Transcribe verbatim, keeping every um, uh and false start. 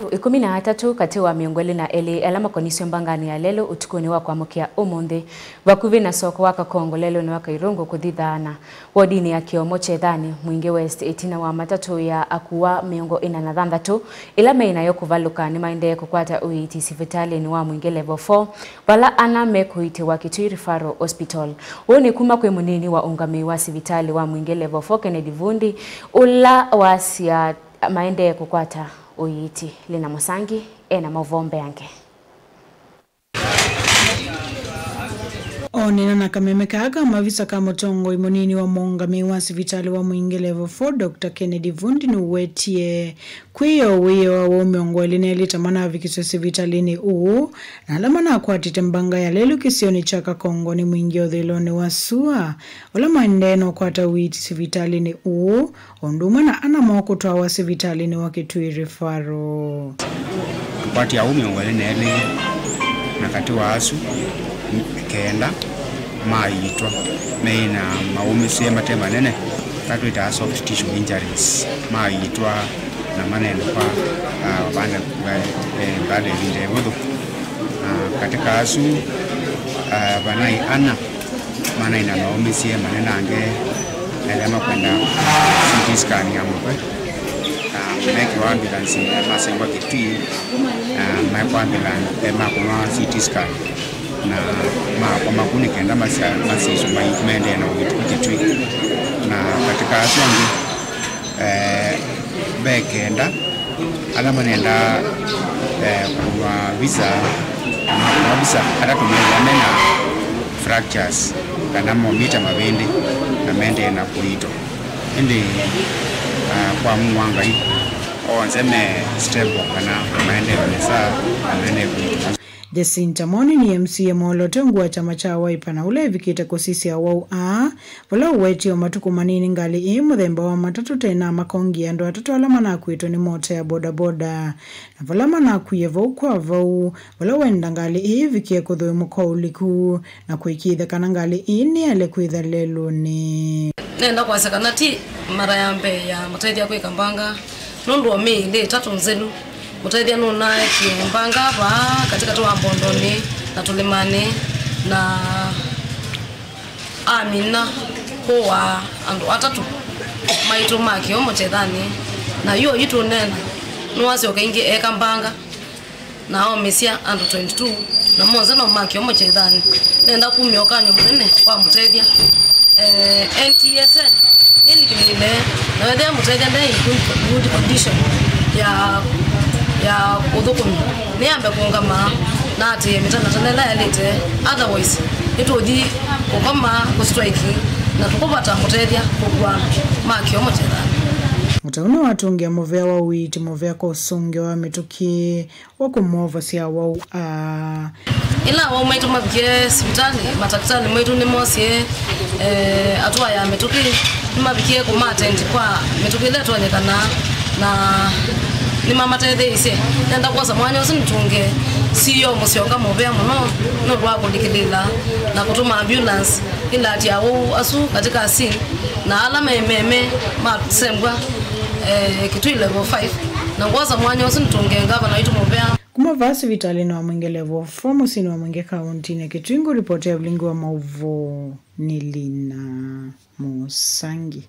Ĩkũmi na atatũ katĩ wa mĩongo ĩlĩ na elĩ ala makonisw'e mbanganĩ ya lelũ ũtukũnĩ wa kwamũkĩa ũmũnthĩ, vakuvĩ na soko wa Kakongo lelũnĩ wa Kairũngũ kũthi Thaana, wodinĩ ya Kĩomo Kyethanĩ, Mwingĩ West, ĩtina wa matatũ ya akuwa mĩongo ĩna na thanthatũ ĩla meĩ nayo kũvalũka, nĩmaendee kũkwata ũiiti sivitalĩnĩ wa Mwingĩ Level four, vala ana mekũitĩwa Kitui Referral Hospital. Ũũ nĩ kuma kwĩ mũnini wa ũngamĩi wa sivitalĩ wa Mwingĩ Level four, Kennedy Vundi, ũla wasya maendee kũkwata ũiiti. Lina Mũsangi ena maũvoo mbeange. Onena na kameme kaa ka mavisa ka mũtongoi mũnini wa mũũngamĩi wa sivitalĩ wa Mwingĩ Level four, Doctor Kennedy Vundi nũwetie kwĩyo wĩyo wa wau mĩongo ĩlĩ na elĩ ta manavikiswe sivitalĩnĩ ũũ, na ala manakwatĩte mbanga ya lelũ kĩsionĩ kya Kakongo nĩ mwingĩ ũthĩlonĩ wa sua, ũla maendee na ũkwata ũiiti sivitalĩnĩ ũũ, o ũndũ ũmwe na ana moo kũtwawa sivitalĩnĩ wa Kitui Referral. Tũkwatĩe aũme mĩongo ĩlĩ na elĩ, na katĩ wa asu kenda maĩitwa meĩ na maũmĩsye mate manene, ala twĩtaa soft tissue injuries, maĩitwa na manenũka, ah, vanda, eh, baada ya ĩvinda ĩvũthũ. Na katĩ ka asu, ah, vanaĩ ana manaĩ na maũmĩsye manenange, ethĩa makwenda C T scan ya mũtwe, na mekĩwa ambulance, masengwa Kitui, na mekwa ambulance, eh, makũnwa C T scan, na makoma ku nĩ kenda masya-, masisũ mai-, maendee na ũiiti Kitui. Na katĩ ka asu angĩ, eh, ve kenda ala manendaa, eh, kũnwa visa, na makũnwa visa, atatũ methĩwa mena fractures kana momĩte mavĩndĩ na maendee na kũiitwa. Ĩndĩ, ah, kwa mumo wa Ngai, onthe me stable kana maendee nesa na maendee kũiitwa. Jacinta Moni nĩ M C A mwoloote ungu wa kyama kya Wiper na ũla evikĩte kũsisya awau aa, vala ũwetie o matukũ manini ngalĩ ĩĩ mũthemba wa matatũ tena makongie andũ atatũ ala manakuĩtwe nĩ mota ya bodaboda, na vala manakwie vau kwa vau, vala wenda ngalĩ ĩĩ ĩvikie kũthũimũka ũliku, na kũĩkĩĩthya kana ngalĩ ĩĩ nĩyaĩle kwĩtha lelũnĩ. Nenda kwasya kana ti mara ya mbee ya mũtethya kwĩka mbanga, nũndũ wa mĩĩ ĩlĩ ĩtatũ nzelu, mũtethya nũnaekie mbanga vaa katĩkatĩ wa Mbondonĩ na Tũlĩmanĩ, na amina kũaa andũ atatũ maitũ ma Kĩomo Kyethanĩ, na yu oyu tũneena nĩwasyoka ĩngĩ eka mbanga na aũmĩsya andũ twenty-two, na monthe no ma Kĩomo Kyethanĩ. Nenda kumya ũkany'o mũnene kwa mũtethya. Eh, N T S A nĩlikĩlĩĩle, na wethĩa mũtethya nde in good, good condition ya, ya ũthũkũmi, nĩambe kũũngama na atĩĩe mĩtalatala ĩla yaĩlĩte, otherwise nĩtũũthi kũkoma, kũstrike, na tũkũvata mũtethya kũkua ma Kĩomo Kyethanĩ. Mũtau nĩwatũngĩa mũvea wa ũiiti mũvea kwa ũsũngĩo wa mĩtũkĩ wa kũmovosya awau aa. Ĩla awau maitũ mavikie sivitalĩ, matakĩtalĩ maitũ nĩmosie, eh, atũa ya mĩtũkĩ, nĩmavikie kũma attend kwa mĩtũkĩ ĩla ĩtonyekana, na nĩmamatetheeisye. Nenda kwosa mwanya ũsu nĩtũnge C E O Mũsyoka mũvea mũno nũndũ wa kũlikĩlĩĩla na kũtũma ambulance ĩlaatye awau asu katĩ ka scene, na ala me meme masembwa, eh, Kitui Level five. Na ngwosa mwanya ũsu nĩtũnge ngavana waitũ mũvea. Kuma vaa sivitalĩnĩ wa Mwingĩ Level four mũsyĩnĩ wa Mwingĩ kaũntĩnĩ ya Kitui, ngũripotĩa ũlingi wa maũvoo nĩ Lina Mũsangi.